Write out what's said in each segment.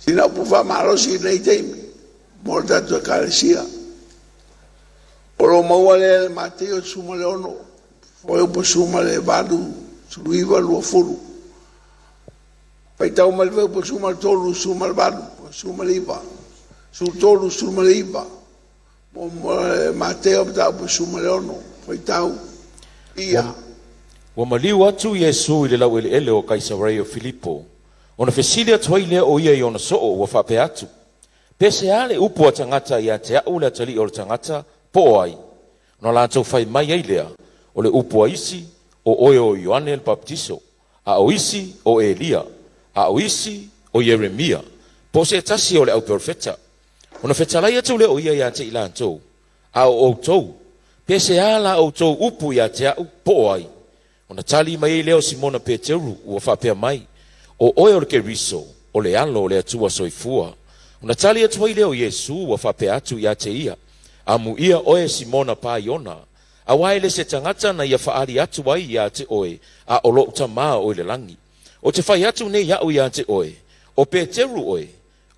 Sina upu faamalosi i lenei taimi mo le tatou Ekalesia. O lo o maua lea i le Mataio 16, fuaiupu 18, 19, 20. Faitau mai le fuaiupu 13, 18, 19, 13, 19. Mateo mataupu 16, faitau ia. Ua maliu atu Iesu i le laueleele o Kaisareia o Filipo, ona fesili atu ai lea o ia i ona soo ua faapea atu, Pe se a le upu a tagata ia te a'u le atalii o le tagata, po o ai? Ona latou fai mai ai lea, o le upu a isi, o oe o Ioane le Papatiso, a o isi o Elia, a o isi o Ieremia, po o se tasi o le auperofeta. Ona fetalai atu lea o ia iā te i latou, a o outou, pe se a la outou upu ia te a'u, po o ai? Ona tali mai ai lea o Simona Peteru ua faapea mai, O oe o le Keriso, o le Alo o le Atua soifua. Ona tali atu ai lea o Iesu ua faapea atu ia te ia, Amuia oe Simona Paiona, auā e le se tagata na ia faaali atu ai iā te oe, a o lo'u Tamā o i le lagi. Ou te fai atu nei a'u iā te oe, o Peteru oe,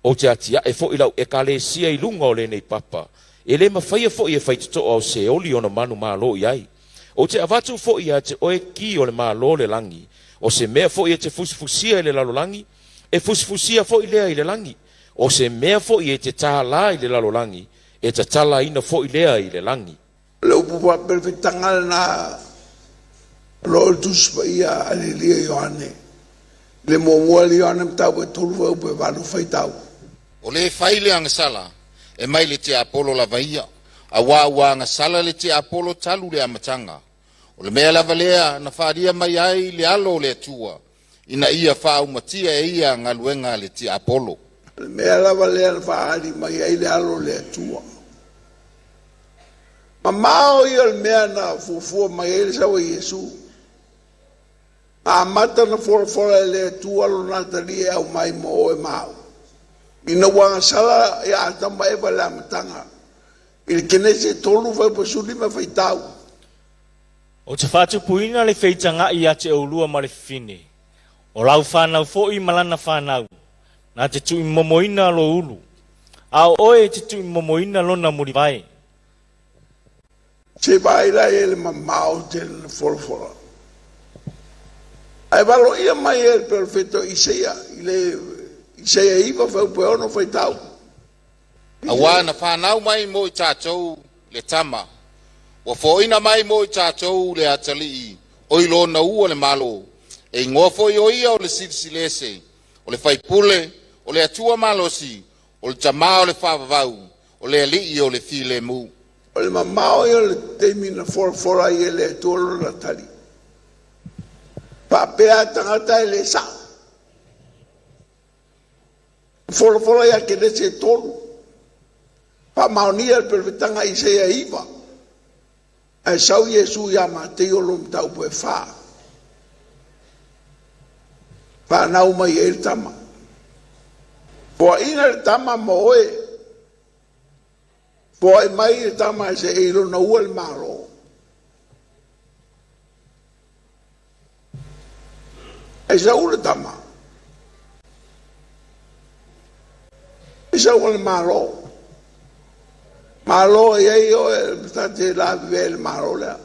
ou te atiae foʻi lau Ekalesia i luga o lenei papa, e lē mafaia foʻi e faitotoa o Seoli ona manumalo i ai. Ou te avatu foʻi iā te oe ki o le Malo o le lagi, o se mea foʻi e te fusifusia i le lalolagi, e fusifusia foʻi lea i le lagi, o se mea foʻi e te tālā i le lalolagi, e tatalaina foʻi lea i le lagi. O le upu faaperefetaga lena o lo o i le Tusi Paia a le Alii Ioane. I le muamua le Ioane mataupu e 3 fuaiupu e 8 faitau. O lē fai le agasala e mai le tiapolo lava ia, auā ua agasala le tiapolo talu le amataga. O le mea lava lea na faalia mai ai le Alo o le Atua, ina ia faaumatia e ia galuega a le tiapolo. O le mea lava lea na faaali mai ai le Alo o le Atua. Mamao ia o le mea na fuafua mai ai le sau a Iesu. Na amata na folafola e le Atua lona atalii e aumai mo oe ma au. Ina ua agasala ia Atama ma Eva i le amataga, i le Kenese e 3 fuaiupu 15 faitau. Ou te faatupuina le feitagaʻi iā te oulua ma le fafine, o lau fanau foʻi ma lana fanau, na te tuuimomoina lou ulu, a o oe e te tuuimomoina lona mulivae. Se vaai la i ai le mamao tele na folafola. Ae valoia mai e le perofeta o Isaia i le Isaia 9 fuaiupu e 6 faitau. Auā na fanau mai mo i tatou le Tama, ua foaina mai mo i tatou le Atalii, o i lona ua le Malo, e igoa foi o ia o le Silisiliese, o le Faipule, o le Atua malosi, o le Tamā o le faavavau, o le Alii o le filemu. O le mamao ia o le taimi na folafola ai e le Atua lona atalii. Faapea tagata e le sao. Folafola ia Kenese e 3. Faamaonia le perofetaga Isaia 9. Ae sau Iesu ia Mateio lo mataupu e 4. Whanau mai e le tama. Foaina le tama mo oe. Foai mai le tama e se e lona ua le malo. E sau le tama. E sau le malo. Malo e ai oe tate la vive le malo lea.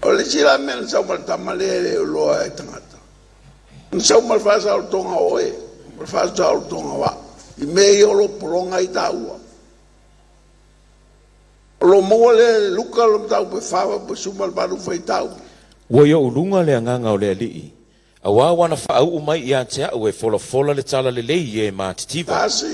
O le isi la mea na sau ma le tama lea e le o iloa e tagata. Na sau ma le faasaolotoga o oe, ma le faasaolotoga o au, i mea ia o lo o pologa ai taua. O lo o maua lea e Luka lo mataupu e 4 18 faitau. Ua i oʻu luga le Agaga o le Alii, auā ua na faauu mai ia te a'u e folafola le talalelei i e matitiva. Tasi.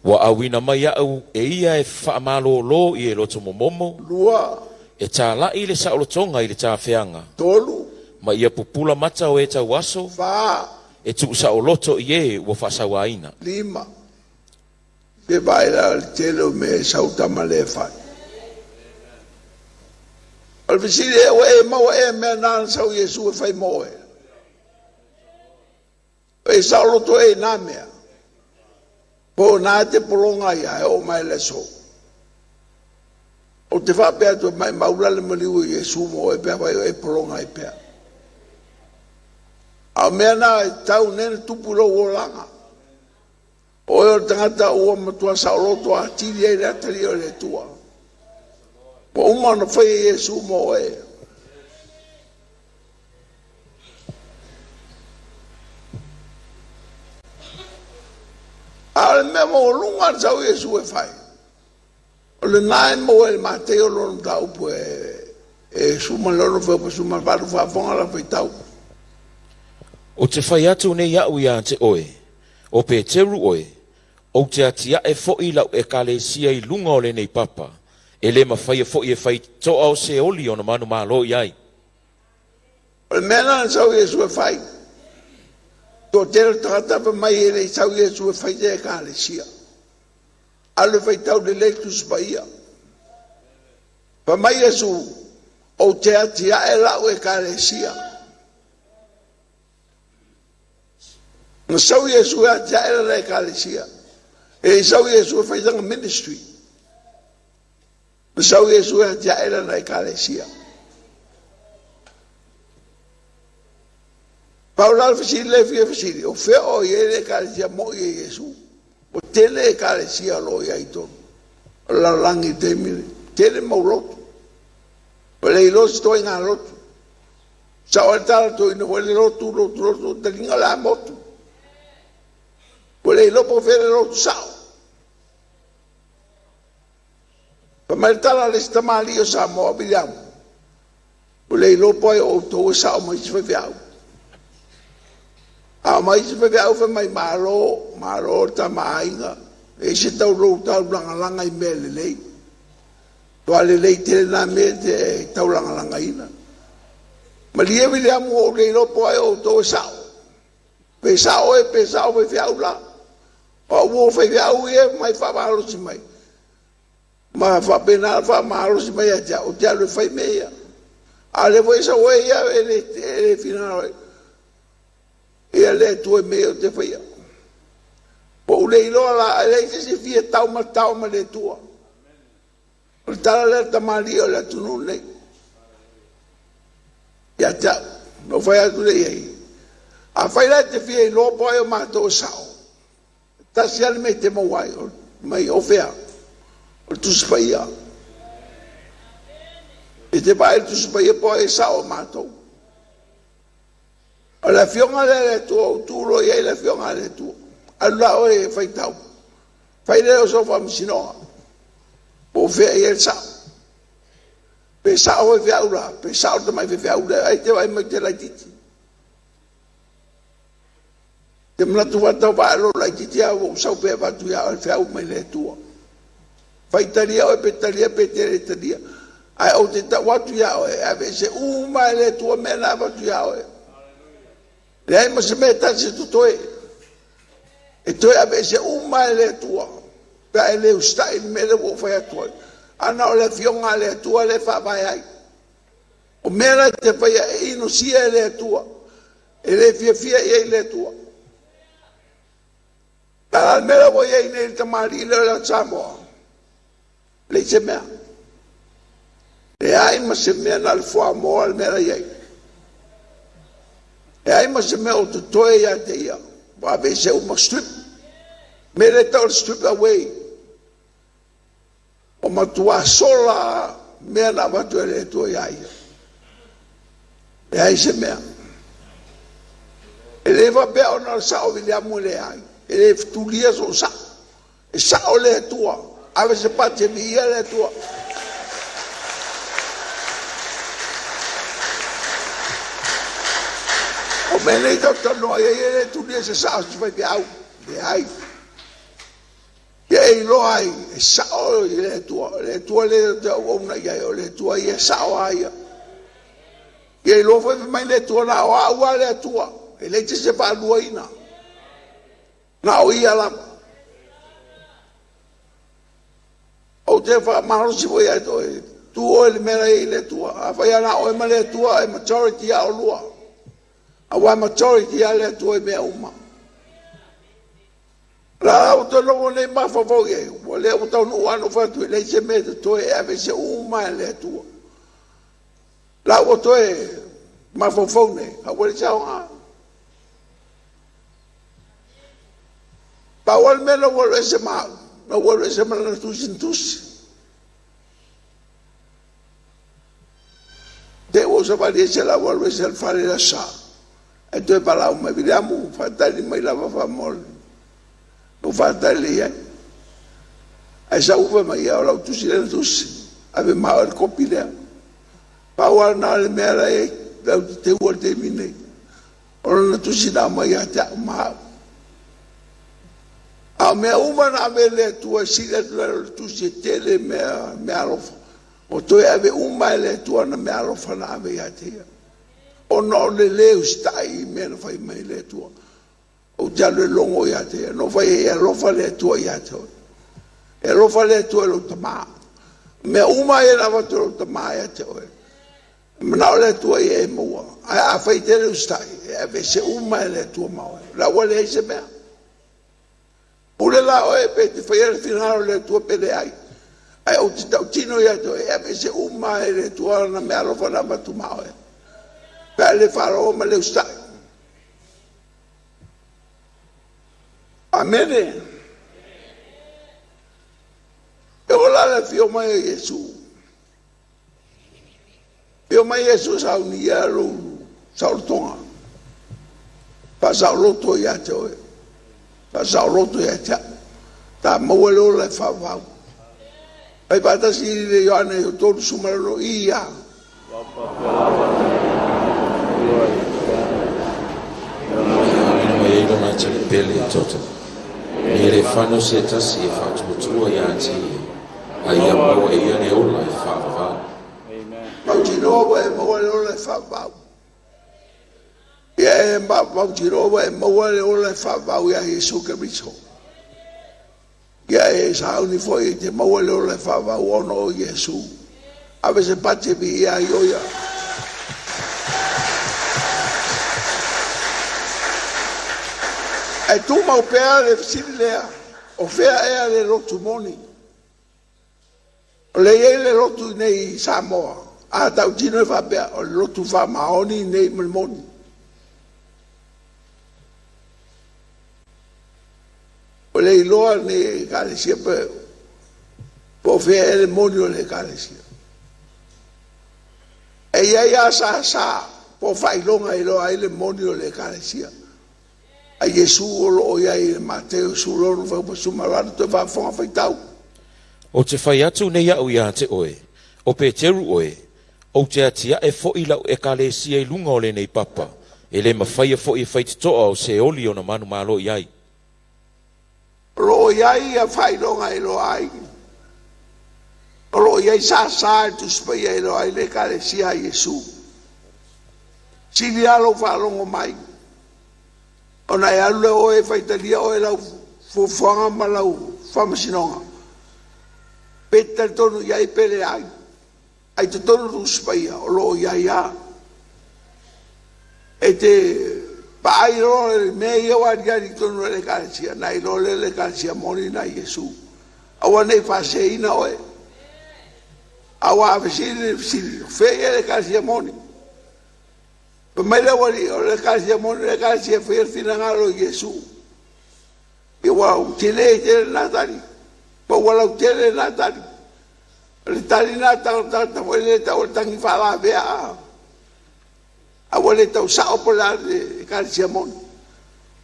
Ua auina mai a'u e ia e faamalōlō i e loto momomo, Lua. e tālaʻi le saolotoga i le tafeaga, Tolu. ma ia pupula mata o e tauaso, Fa. e tuusaoloto i e ua faasauāina. Lima. Se vaai la le tele o mea e sau tama le fai. O le fesili e ua e maua e mea nā na sau Iesu e fai mo oe. Pe e saoloto e i nā mea. Po o nā te pologa ia e o mai le aso. Ou te faapea atu e mai maula le maliu o Iesu mo oe pe afai o e pologa ai pea. A o mea na e tau nei ona tupu i lou olaga. O oe o le tagata ua matua saoloto atili ai le atalii o le Atua. Ua uma ona faia Iesu mo oe. A o le mea maualuga na sau Iesu e fai, o lena e maua e le Mateo lona mataupu e 16 18 faafofoga la faitau. Ou te fai atu nei a'u iā te oe, o Peteru oe, ou te atia'e fo'i la'u Ekalesia i luga o lenei papa, e lē mafaia fo'i e faito'a o Seoli ona manumalo i ai. O le mea lena na sau Iesu e fai. Toatele o tagata fai mai e le i sau Iesu e fai se Ekalesia. Alu e faitau lelei Tusi Paia. Fai mai Iesu, ou te atiae la'u Ekalesia. Na sau Iesu e atiae lana Ekalesia. E le i sau Iesu e fai sana ministry. Na sau Iesu e atiae lana Ekalesia. Pau la le fesili lea e fia fesili, o fea o i ai le Ekalesia mo'i e Iesu? Ua tele Ekalesia o lo o i ai i totonu o le lalolagi i le taimi lenei. Tele mau lotu. Ua le iloa se ituaiga lotu. Sao ai le tala toeaina foi le lotu, lotu, lotu, taliga o le a motu. Ua le iloa po o fea le lotu sao. Fai mai le tala a le isi tamalii o Samoa, Viliamu, ua le iloa po o ai o outou e sao ma isi faifeau. A o ma isi faifeau fai mai, malo, malo le tama a aiga, e ese tau lou taulagalaga i mea lelei. Toa lelei tele nā mea e te taulagalagaina. Malie Viliamu, ua ou le iloa po o ai o outou e sao. Pe sao oe pe sao faifeau la. O au ua faifeau ia mai faamalosi mai. Ma faapena ona faamalosi mai ia te au, ou te alu e fai mea ia. A o lea foi e sau ai ia e le finagalo ai. Ia le Atua i mea ia ou te faia. Ua ou le iloa la, e leai se isi e fia taumatao ma le Atua. O le tala lea a le tamalii o le atunuu lenei ia te au. Na ou fai atu lea i ai, afai la e te fia iloa po o ai o matou e sao, e tasi lava le mea e te maua ai, mai o fea? O le Tusi Paia. E te vaai i le Tusi Paia po o ai e sao o matou. O le Afioga lea a le Atua, ua tu loa i ai le Afioga a le Atua. Alu la oe e faitau. Fai lea o sou faamasinoga. Po o fea i ai le sao. Pe sao faifeau la, pe sao le tamai faifeau lea, ai te vaai mai te laitiiti. Te manatu faatauvaa lou laitiiti a ua ou sau pea avatu ia oe le feau mai le Atua. Faitalia oe pe talia pe te le talia. Ae ou te tau atu ia oe, e aveese uma e le Atua mea na avatu ia oe. Leai ma se mea e tasi e totoe. E toe aveese uma e le Atua. Pe a e le usitai i le mea lea ua ou fai atu ai. Ana o le Afioga a le Atua lea e faavae ai. O mea la e te faia e inosia e le Atua. E le fiafia i ai le Atua. A o le mea la ua i ai nei le tamalii lea o le Samoa, leai se mea. Leai ma se mea, na o le fuamoa le mea la i ai. Leai ma se mea o totoe ia te ia. Ua aveese uma, strip. Mea lea e tau o le strip away. Ua matua sola mea na avatu e le Atua ia ia. Leai se mea. E le faapea ona o le sao Viliamu e leai. E le fetulia sou sao. E sao le Atua. Ave se pati e viia le Atua. O mea nei tatou te talanoa i ai, e le tulia se sao o se faifeau. Leai. Ia e iloa ai, e sao i le Atua. O le Atua lea te auauna i ai, o le Atua ia e sao a ia. Ia iloa foi fai mai le Atua, na o au lava le Atua. E leai se isi e faaluaina. Na o ia lava. Ou te faamalosi foi ia te oe, tu oe i le mea la e i ai le Atua. Afai lava na o oe ma le Atua, e majority lava oulua. Aua e majority lava le Atua i mea uma. nei mafaufau i ai, ua lea ua taunuu lava na ou fai atu, e leai se mea e totoe e aveese uma lava e le Atua. La ua toe mafaufau nei, a ua leai se aoga. Pau lava le mea na ou alu ese ma au, na ou alu ese ma lana tusi na tusi. Te i ua ou savali ese la ua alu ese i le fale i le Aso Sa, ae toe valaau mai, Viliamu, faatali mai lava faamolemole. Na ou faatali i ai. Ae sau fai mai, ia o lau tusi lea na tusi, ave ma oe le kopi lea. Pau lava lena o le mea la e i ai, la ou te teua i le taimi lenei. O lana tusi na aumai ia te au ma au. A o mea uma na ave e le Atua e sili atu nai lo le tusi e tele mea, meaalofa. Ua toe ave uma lava e le Atua ana meaalofa na ave ia te ia, ona o le lē usitai i mea na fai mai e le Atua. Ou te alu e logo ia te ia. Na ou fai i ai, e alofa le Atua ia te oe. E alofa le Atua i lou tama. O mea uma ia na avatu e lou tama ia te oe, e manao le Atua ia e maua. Ae afai e te le usitai, e aveese uma e le Atua ma oe. O la ua leai se mea. Pule la oe pe e te faia le finagalo o le Atua pe leai. Ae ou te tautino ia te oe, e aveese uma lava e le Atua ana meaalofa na avatu ma oe, pe a le faalogo ma le usitai. Amene. E oo la le afio mai o Iesu. Afio mai Iesu saunia lou saolotoga, faasaoloto ia te oe, faasaoloto ia te au, ta maua le ola e faavavau. Fai faatasi le Ioane 36 ia. Ina mai ai lona atalii pele e toto, ina ia le fano se tasi e faatuatua ia te ia, a ia maua e ia le ola e faavavau. Mautinoa ua e maua le ola e faavavau. Ia e mautinoa ua e maua le ola e faavavau ia Iesu Keriso. Ia e sauni foi e te maua le ola e faavavau ona o Iesu. Ave se pati e viia ai o ia. Ae tumau pea le fesili lea, o fea ea le lotu moni? O lea e i ai le lotu i nei i Samoa, a tautino e faapea, o le lotu faamaoni nei ma le moni. Ua le iloa nei Ekalesia pe po o fea ea le moni o le Ekalesia. E i ai lava sasa po o faailoga e iloa ai le moni o le Ekalesia. A Iesu o lo o i ai i le Mateo 16 fuaiupu 18 toe faafofoga faitau. Ou te fai atu nei au ia te oe, o Peteru oe, ou te atiae foi lau Ekalesia i luga o lenei papa, e le mafaia foi e faitotoa o Seoli ona manumalo i ai. O lo o i ai ia faailoga e iloa ai, o lo o i ai sasa e Tusi Paia e iloa ai le Ekalesia a Iesu. Sili lava lou faalogo mai, ona e alu lea o oe e faitalia oe i lau fuafuaga ma lau faamasinoga, pe te talitonu i ai pe leai. Ae i totonu o le Tusi Paia, o lo o i ai lava. E te vaai loa i mea ia ua aliali i totonu o le Ekalesia, ona e iloa lea o le Ekalesia moni lena a Iesu. Aua ne i faaseseina oe. A ua fesili le fesili, o fea i ai le Ekalesia moni? Fai mai le aualii, o le Ekalesia moni o le Ekalesia e faia le finagalo o Iesu. Ia ua tele tele lena tali, po ua lautele lena tali. O le tali lena a le tagata foi lele e tau o le tagi faalavea. A ua le tau sao po o le a le Ekalesia moni.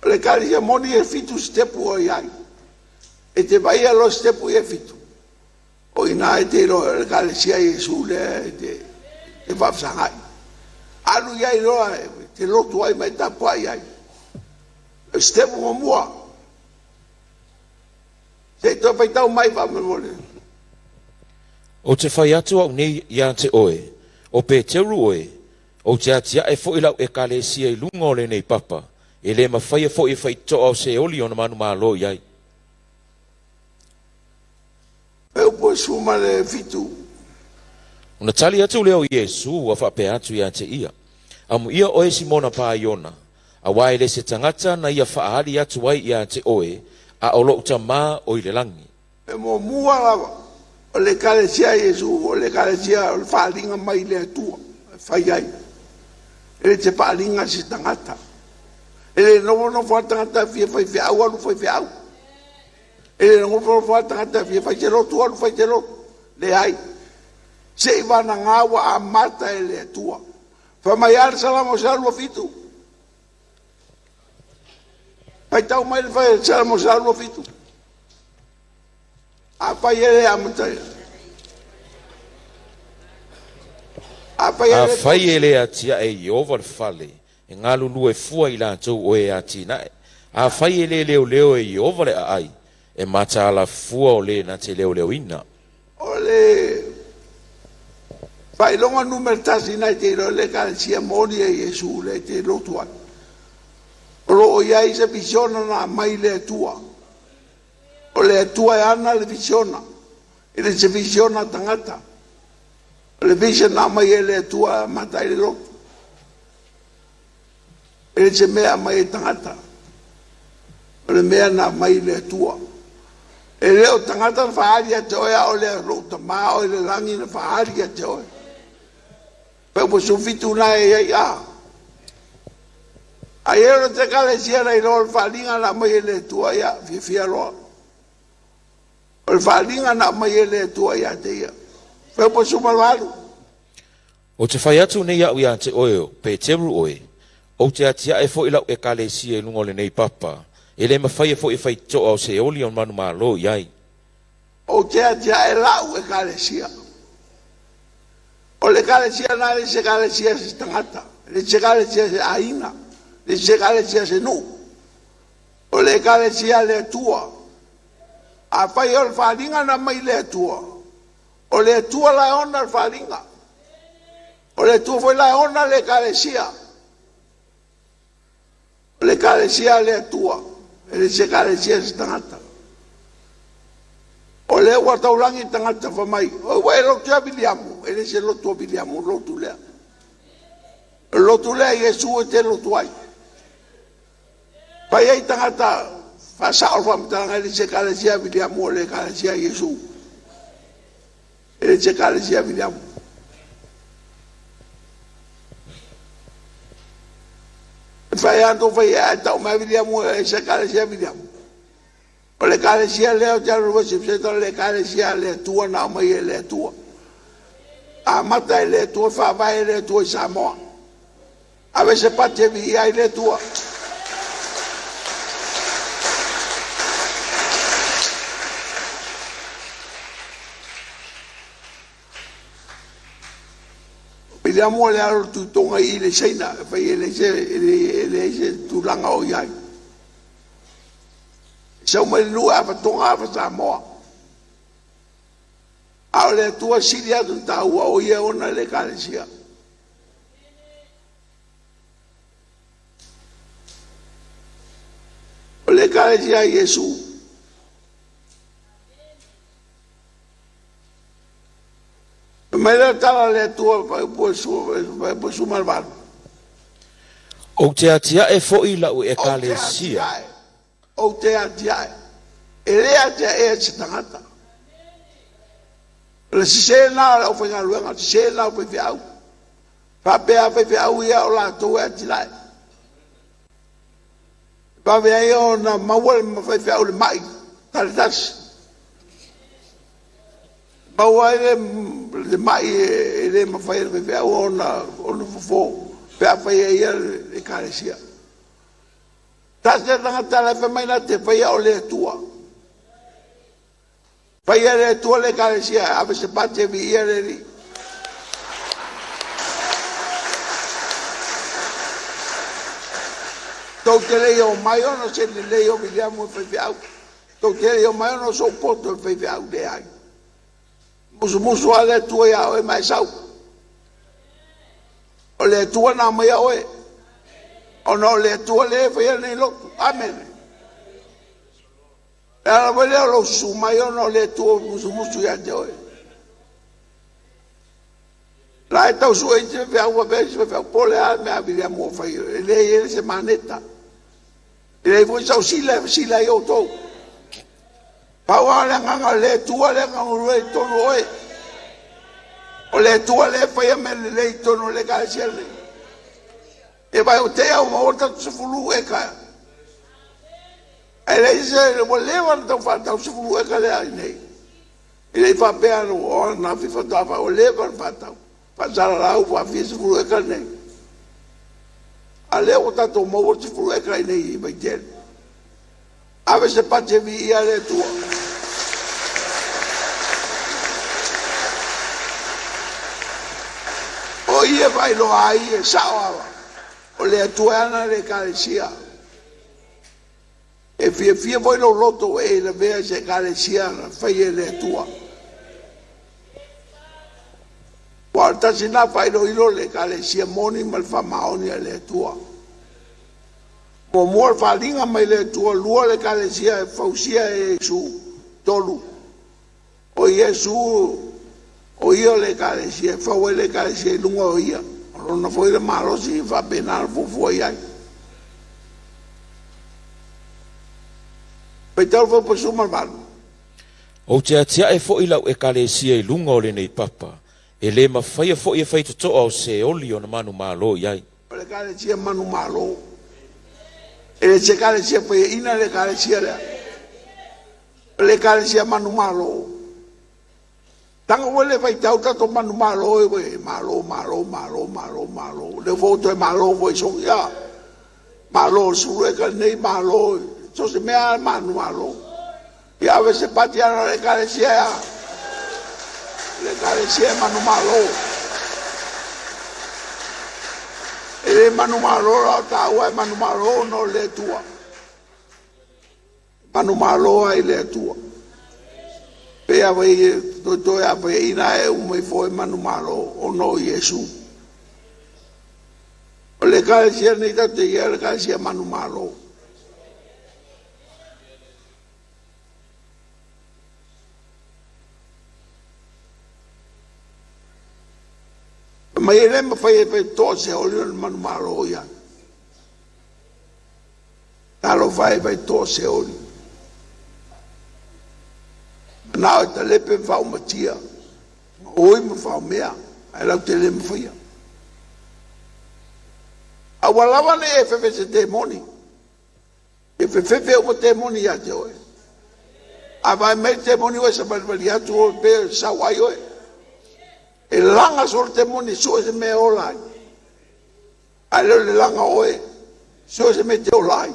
O le Ekalesia moni e fitu sitepu o i ai. E te vaaia loa sitepu ia e fitu, o i ina e te iloa ai o le Ekalesia a Iesu lea e te faafesagai. Alu i ai loa e te lotu ai ma e tapuai ai. O le sitepu muamua, se i toe faitau mai faamolemole. Ou te fai atu au nei ia te oe, o Peteru oe, ou te atiae foi lau Ekalesia i luga o lenei papa, e le mafaia foi e faitotoa o Seoli ona manumalo i ai. E upu e 17. Ona tali atu lea o Iesu ua faapea atu ia te ia, Amuia oe Simona Paiona, auā e le se tagata na ia faaali atu ai ia te oe, A o lo'u Tamā o i le lagi. E muamua lava, o le Ekalesia a Iesu, o le Ekalesia o le faaaliga mai le Atua e fai ai. E le se faaaliga a se tagata. E le nofonofo lava le tagata e fia faifeau alu faifeau. E le nofonofo lava le tagata e fia fai se lotu alu fai se lotu. Leai. Se i vanaga ua amata e le Atua. Fai mai a le Salamo 127. Faitau mai le Salamo 127. Afai e le amatalia. Afai e le Afai e le atia'e e Ieova le fale, e galulue fua i latou o e atinae. Afai e le leoleo e Ieova le aai, e mataala fua o le na te leoleoina. O le faailoga numera tasi na e te iloa le Ekalesia moni e Iesu le te lotu ai. O lo o i ai se visiona na aumai le Atua. O le Atua e ana le visiona. E le se visiona tagata. O le vision na aumai e le Atua e amata ai le lotu. E le se mea aumai e tagata. O le mea na aumai le Atua. E le o tagata na faaali ia te oe a o le lou Tamā o i le lagi na faaali ia te oe. Pe ua 17 na e ai a. Ai e o te Ekalesia na iloa o le faaaliga na aumai e le Atua ia fiafia loa. O le faaaliga na aumai e le Atua ia te ia. Pe ua 18. Ou te fai atu nei a'u iā te oe o Peteru oe, ou te atia'e fo'i la'u Ekalesia i luga o lenei papa, e lē mafai e fo'i e faito'a o Seoli o manumalo i ai. Ou te atia'e la'u Ekalesia. O le Ekalesia na e le se Ekalesia se tagata, le se Ekalesia se aiga, le se Ekalesia se nuu. O le Ekalesia le Atua. Afai o le faaaliga na aumai le Atua, o le Atua la e ona le faaaliga. O le Atua foi la e ona le Ekalesia. O le Ekalesia le Atua, e le se Ekalesia se tagata. O lea ua taulagi tagata fai mai, o ua e lotu ia Viliamu, e le se lotu a Viliamu, lotu lea. O le lotu lea Iesu e te lotu ai. Fai ai tagata faasao le faamatalaga e le se Ekalesia a Viliamu, o le Ekalesia a Iesu. E le se Ekalesia a Viliamu. E fai atu fai e tau mai Viliamu e se Ekalesia a Viliamu. O le Ekalesia lea o te alu worship center, o le Ekalesia le Atua na aumai e le Atua. Amata e le Atua, faavae e le Atua i Samoa. Ave se pati e viia ai le Atua. Viliamu o le alo tuitoga i le Saina, e fai e le se tulaga o iai. Sau mai le nuu e afatoga afa Samoa. A o le Atua sili atu taua o ia ona le Ekalesia. O le Ekalesia a Iesu. Mai le tala le Atua po 18. Ou te atia'e fo'i la'u Ekalesia. Ou te atia'e. E le atia'e e se tagata. O le sese na o le aufaigaluega, sese na o faifeau. Faapea faifeau ia o latou e atilae. Vave ai ona maua le faifeau le mai taletasi. Maua ai le mai e le mafai e le faifeau ona fofo pe a fai e ia le Ekalesia. Tasi le tagata la e fai mai na te faia o le Atua. Faia le Atua le Ekalesia, ave se pati e viia le Alii. Tou te le i omai ona se lelei o Viliamu e faifeau. Tou te le i omai ona sou poto e faifeau, leai. Musumusu lava le Atua ia oe ma e sau. O le Atua na aumaia oe. Ona o le Atua lea e faia nei lotu. Amene. E ala foi lea o lou susu mai ona o le Atua musumusu ia te oe. La e tau sue i se faifeau, faapea se faifeau, po o le a le mea a Viliamu o fai, e leai e le se maneta. E leai foi sau sila e sila ai outou. Pau lava o le agaga o le Atua lea e galulue i totonu o oe. O le Atua lea e faia mea lelei i totonu o le ekalesia lenei. E vai o te au maua le tatou 10 eka. Ae leai se ua leva ona tau faatau 10 eka lea i inei. E le i faapea o ananafi faatoa fai, ua leva ona faatau. Faasalalau faafia 10 eka lenei. A lea ua tatou maua le 10 eka i inei i Vaitele. Ave se pati e viia le Atua. O ia e faailoa ai e sao lava, o le Atua e ana le ekalesia. E fiafia foi lou loto ua e lavea i se ekalesia na faia e le Atua. Aua o le tasi lena faailoilo le ekalesia moni ma le faamaoni a le Atua. Muamua le faaaliga mai le Atua, lua le ekalesia e fausia e Iesu, tolu o Iesu o ia o le ekalesia e fau ai le ekalesia i luga o ia. O lona foi le malosi e faapena ona fuafua i ai. Faitau le fuaiupu 18. Ou te atiae foi lau ekalesia i luga o lenei papa, e lē mafaia foi e faitotoa o Seoli ona manumalo i ai. O le ekalesia manumalo. E le se ekalesia faiaina le ekalesia lea. O le ekalesia manumalo. Taga ua le faitau tatou manumalo e ue malo malo malo malo malo. Lea foi ua toe malo foi sogi a. Malo o le sulu eka lenei malo. So se mea a manumalo. Ia ave se pati ana le ekalesia ea. Le ekalesia e manumalo. E le manumalo la o taua e manumalo no le Atua. Manumalo ai le Atua. Pe a vai toe a vai ina e umai foi manumalo o no Iesu. O le ekalesia nei tatou te i ai o le ekalesia manumalo. Mai e le mafai e faitotoa se oli o le manumalo ia. Talofa e faitotoa se oli. Manao e talepe ma faaumatia. Ma oi ma faomea. Ae lau te le mafaia. A ua lava nei e fefe se temoni. E fefefe uma temoni ia te oe. A vae mai le temoni oe savalivali atu oe pe sau ai oe. E laga solo temoni sue se mea e ola ai. Ae le o le laga oe sue se mea e te ola ai.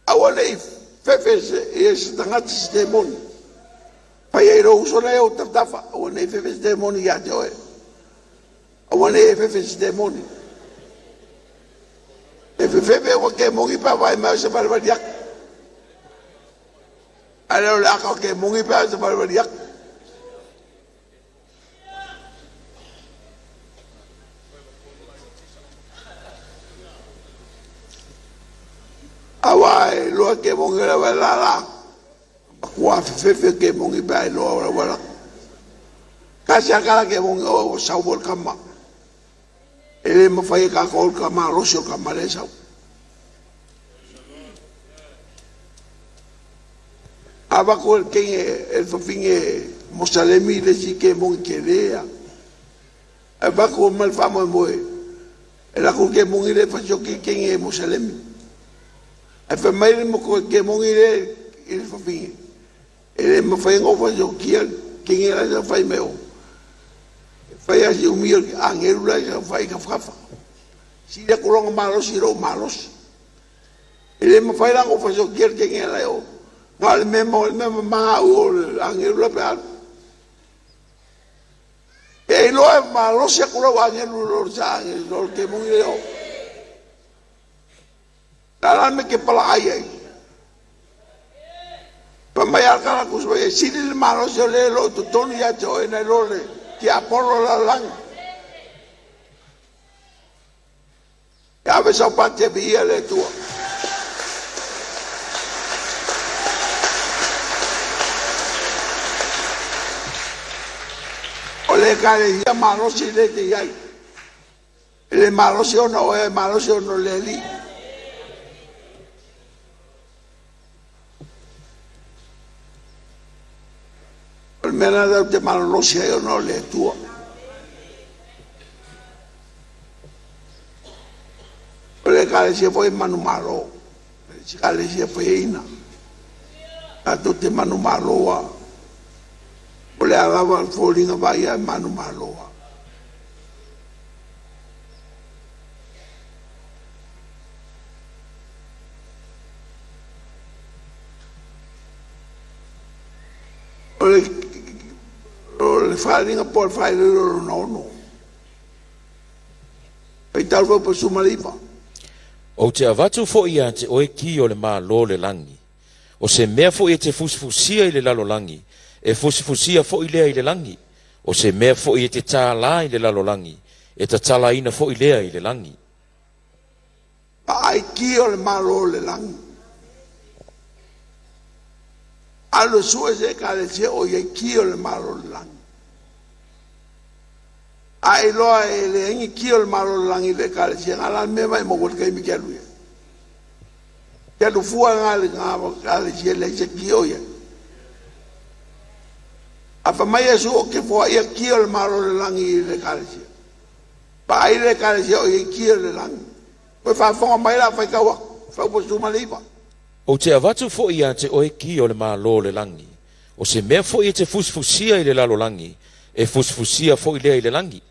Aua ne i fefe se, ia se tagata se temoni. Fai ai lou uso nei o tafatafa. Aua ne i fefe se temoni ia te oe. Aua ne i e fefe se temoni. E fefefe ua ke mongi pa vai mai se valivali atu. Ae le o le aka o ke mongi pa se valivali atu. Aua e loa ke mongi o le wala la. Makua fefefe ke mongi pa e loa o le wala. Kasi akala ke mongi o sau mo le kama. E le mafai e kākou ka malosi o ka male sau. A vaku e kenge e fafinge mosalemi le si ke mongi ke lea. E vaku ma le faamoemoe. E lako ke mongi le fasioki kenge mosalemi. E fai mai le moko ke mongi le i le fafinge. E le mafai ona fasiokia kenge la sa fai mai o. E fai a si umi o angelu la sa fai kafkafa. Si le kulonga malosi ro malosi. E le mafai la ona fasiokia le kenge la o. Nga le mea mo le mea ma au o le angelu la pe alu. E iloa e malosi aku lau angelu lo sa angelu lo ke mongi le o. La la me ke pala ai ai. Pa mai al kala ku so e sili le malosi o le lo totonu ia te oe nei lo le ki apolo la lang. E ave sau pati e via le tua. O le ekalesia malosi le te iai. E le malosi ona oe, malosi ona o le Alii. mea lena tatou te malolosi ai ona o le Atua. O le Ekalesia foi e manumalo, e le o se Ekalesia e faiaina. Tatou te manumalo lava. O le a lava le foliga vaaia e manumalo lava. O le faaaliga po o le faailoilo lona ono. Faitau le fuaiupu 19. Ou te avatu foi ia te oe ki o le Malo o le lagi. O se mea foi e te fusifusia i le lalolagi, e fusifusia foi lea i le lagi. O se mea foi e te tālā i le lalolagi, e tatalaina foi lea i le lagi. Vaai ki o le Malo o le lagi. Alu e sue se Ekalesia o i ai ki o le Malo o le lagi. A iloa e leai ni ki o le Malo o le lagi i le Ekalesia, nga la le mea mai maua i le taimi ke alu ia. Ke alu fua nga le nga Ekalesia leai se ki o ia. A fa mai Iesu o ke foa ia ki o le Malo o le lagi i le Ekalesia. Vaai le Ekalesia o i ai ki o le lagi. Koe faafofoga mai la faitau atu, fuaiupu 19. Ou te avatu foi ia te oe ki o le Malo o le lagi. O se mea foi e te fusifusia i le lalolagi, e fusifusia foi lea i le lagi.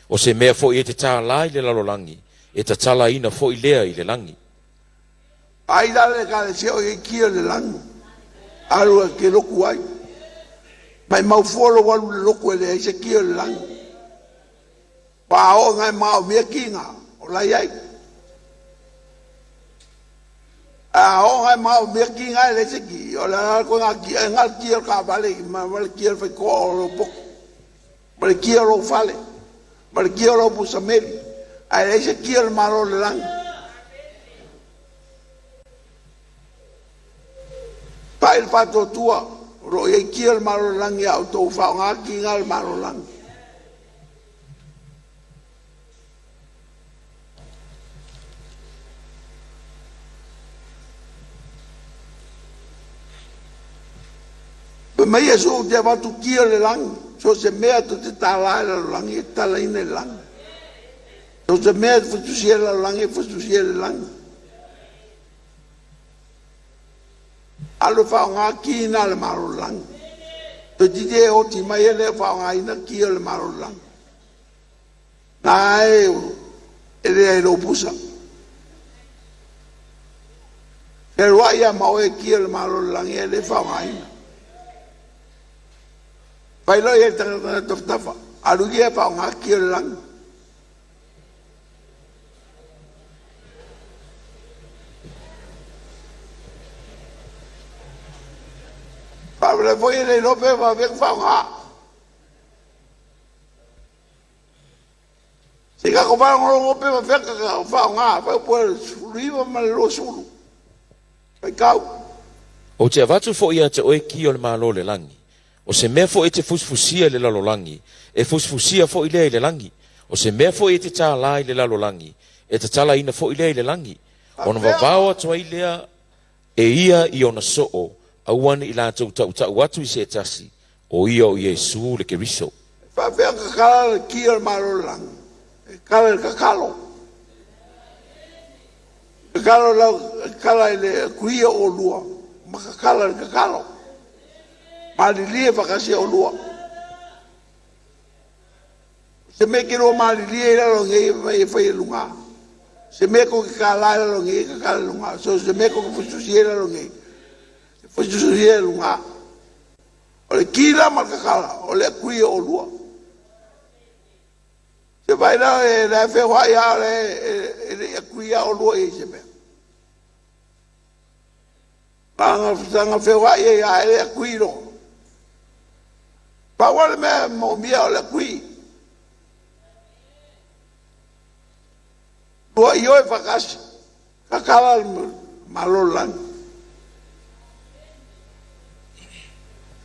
O se mea foi e te tālā i le lalolagi, e tatalaina foi lea i le lagi. Vaai la le Ekalesia o i ai ki o le lagi. Alu e ke loku ai. Mai mau fua lou alu i le loku e leai se ki o le lagi. Pa o ngai ma o mea ki ngā, o lai ai. A o ngai ma o mea ki ngā e leai se ki, o le ala koe ngā ki, e ngā ki o le kaavale, ma le ki o le faitoa o lou poto, ma le ki o lou fale, ma le ki o lou pusameli, ae leai se ki o le Malo o le lagi. Pai le faatuatua, o lo o i ai ki o le Malo o le lagi a outou faaaoga ki ngā o le Malo o le lagi. Fai mai Iesu ou te avatu ki o le lagi, so o se mea tou te tālā i le lalolagi e tatalaina i le lagi. So o se mea e futusia i le lalolagi e futusia i le lagi. Alu e faaaoga ki na le Malo o le lagi. Toeitiiti e oti mai e le o faaaogaina ki o le Malo o le lagi. Na e e lea i lou pusa. Fealuai ia ma oe ki o le Malo o le lagi e le faaaogaina. Fai loa ia i le tagata na tafatafa. Alu ia e faaaoga ki o le lagi. Faavela foi e le iloa pe faavea ka faaaoga. Se i tatou faalogologo pe faafefea ka faaaoga. Fuaiupu 19 ma le 20. Faitau. Ou te avatu foi ia te oe ki o le Malo o le lagi. O se mea foi e te fusifusia i le lalolagi, e fusifusia foi lea i le lagi. O se mea foi e te tālā i le lalolagi, e tatalaina foi lea i le lagi. Ona Faapea. vavao atu ai lea e ia i ona soo, aua ne i latou tautau atu i se tasi, o ia o Iesu le Keriso. Faapea kakala le ki o le Malo o le lagi. E kala i le kakalo. Kakalo lau kala i le kuia o lua, ma kakala i le kakalo. Malilie faatasi o lua. Se mea ke lua malilie i lalo nei mai e fai e luga. Se mea ko ke kālā i lalo nei ka kala i luga. So se mea ko ke fususi i lalo nei. Fususi i luga. O le ki la ma le kakala, o le kuia o lua. Se vai la e le feoai a o le e le kuia o lua i se mea. Tanga tanga feoai e a e le kui lo. Pau le mea moomia o le kui. Lua i oe faatasi. Kakala le Malo o le lagi.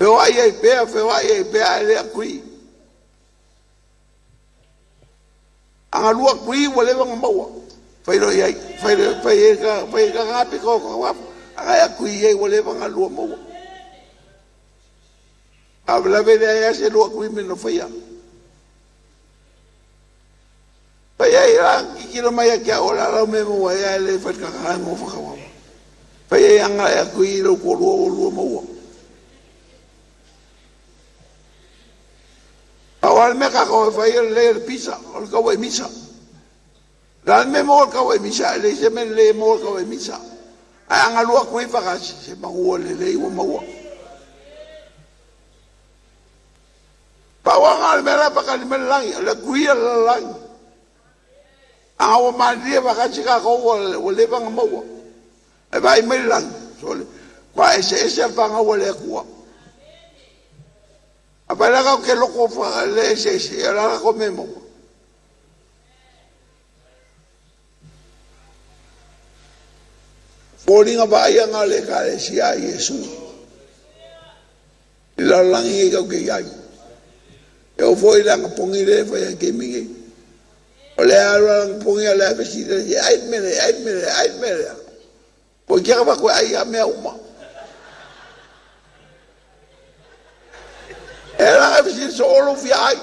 Feoai ai pea, feoai ai pea e le kui. Aga lua kui ua leva na maua. Fai lo iai, fai fai e ka fai ka ngapi ko ko wafu. Aga ya kui ai ua leva na lua maua. Faalavelave e leai lava se lua agreement na faia. Fai ai la tilotilo mai ia te au, o le a lau mea e maua ai ae le fai le tagata la e nofo faatauava. Fai ai aga e agree i lou toalua ua oulua maua. Pau lava le mea tatou e fai o le lelei o le pizza, o le tauai misa. O le a le mea e maua i le tauai misa? E leai se mea lelei e maua i le tauai misa. Ae a galue atu faatasi, se manu lelei ua maua. Pau lava lena o le mea la e faatali mai le lagi, o le agree a le lalolagi. A ua malilie faatasi tatou ua leva ona maua. Ae vaai mai le lagi, sole, matua eseese le fanau a le Atua. Afai la tatou te loto le eseese, ia o le a le tatou mea e maua? O foliga vaaia na o le Ekalesia a Iesu i le lalolagi nei tatou te i ai. E oo foi i le anapogi lea e fai ai i le taimi nei. O lea e alu lava le anapogi a o lea e fesili atu, e ai le mea lea, e ai le mea lea, e ai le mea lea. Toeitiiti ava atu e ai lava mea uma. E ala ona e fesili soo o lou fia ai.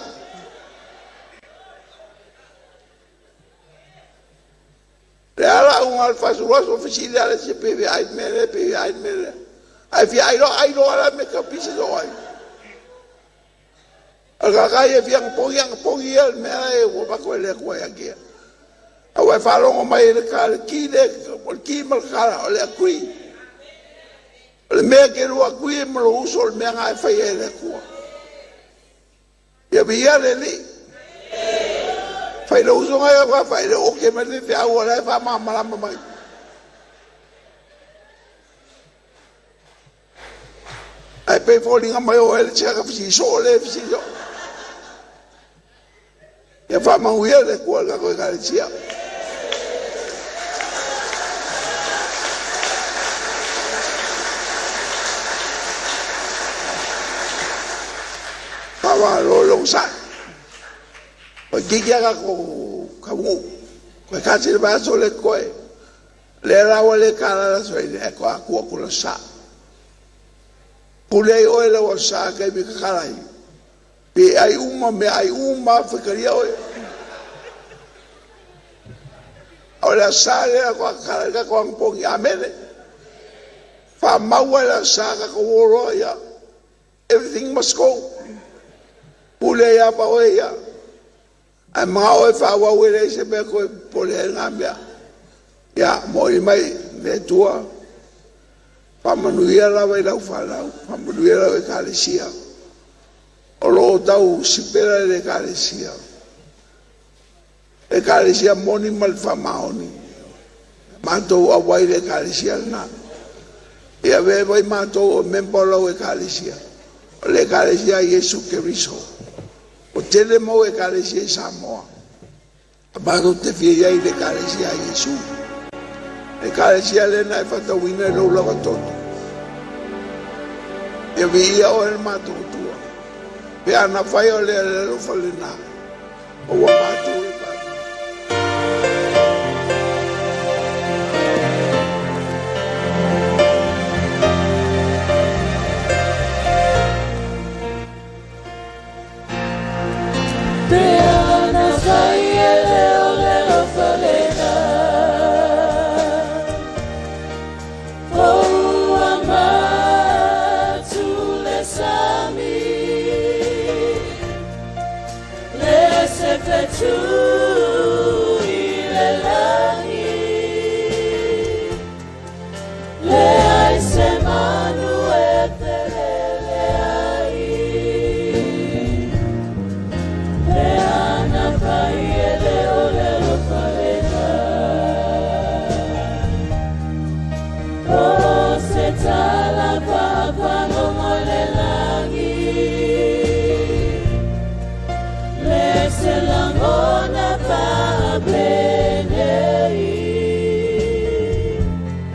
Le ala auga o le 40 aso, fesili lava le isi pe fia ai le mea lea, pe fia ai le mea lea. Ae fia ai loa, ai loa la mea e tau pisa soo ai. O le tagata ia e fia anapogi, anapogi ia le mea e ua avatu e le Atua ia te ia. Aua e faalogo mai e le ki le, o le ki ma le kala, o le agree. O le mea e te lua agree ma lou uso, o le mea na e fai e le Atua. Ia viia le Alii. Fai le uso ngai au fai le oke mai le feau o la e faamalamalama mai. Ae pei foliga mai o oe le tiaka fesili soo le fesili soo. Ia faamanuia le Atua i le tatou Ekalesia. Faamalo le onosai. Toeitiiti lava tatou taunuu. Toe tasi le vaiaso lea e totoe. Lea la ua le tala le Aso Faraile ae toe atu atu le Aso Sa. Pule ai oe i lau Aso Sa i le taimi e tatala ai. Pe ai uma meaai uma lava, faitalia oe. O le Aso Sa lea faatoa tatala ai le tatou anapogi. Amene. Faamau lava i le Aso Sa tatou o loa ia. Everything must go. Pule ai lava oe ia. Ae manao oe e faaauau e leai se mea e toe popole ai na mea. Ia, momoli mai le Atua, faamanuia lava i lau fanau, faamanuia lau Ekalesia. O lo o tau sipela le Ekalesia. Ekalesia moni ma le faamaoni. Matou auai le Ekalesia lena. Ia avea foi matou o member o lau Ekalesia. O le Ekalesia a Iesu Keriso. O tele mau Ekalesia i Samoa. Matou te fia i ai i le Ekalesia a Iesu. Ekalesia lea na e faatauina i lou lava toto. Ia viia oe le matou Atua. Pe ana fai o le alofa lena, ua matou.